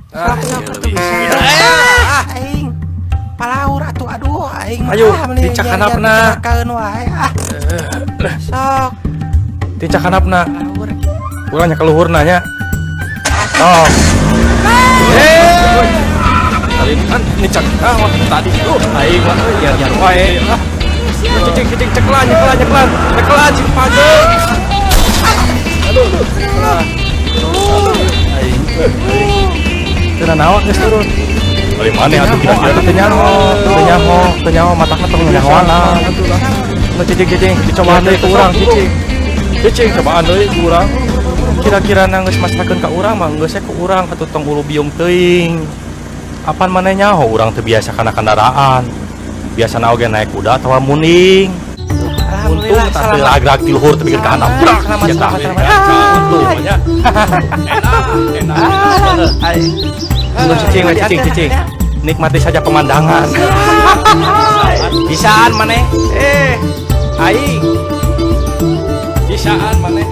Ah, Sok, iya, atuh lebih. bisa. Ya. Ah, aing. Palaur atuh, aduh, aing mah, Ayo, ah, meni tincak handapna. Celakaeun wae ah. Sok, Tincak handapna. palaur. Ulah nya kaluhurna nya. Sok. Eh. Tadi kan nincak, ah, wah, tadi tuh aing mah euy nyar wae. Ah. Cicing, cicing, ceklan, nyekelan, nyekelan. Nyekelan cing pade. Aduh. Ah. Aing. Teu naon geus turun. Dari mana atuh kira-kira? Teu nyaho, teu nyaho, teu nyaho, matakna tong nyahoana. Nu cicing, cicing, dicobaan deui ku urang, cicing. Cicing, cobaan deui ku urang. Kira-kira geus masrahkeun ka urang mah geus ku urang atuh, tong ulubiung teuing. Apan maneh nyaho urang teu biasa kana kendaraan. Biasana oge naik kuda atawa munding. Untung Alhamdulillah, tah teu selamat. ragrag ti luhur teu bikin ka handap. Brak, Selamat, sia tah. selamat, selamat. Untung nya. Enak. Aing. Tunggu, cicing, we, cicing, cicing. Nikmati saja pemandangan. Bisaan maneh? Eh, aing. Bisaan maneh.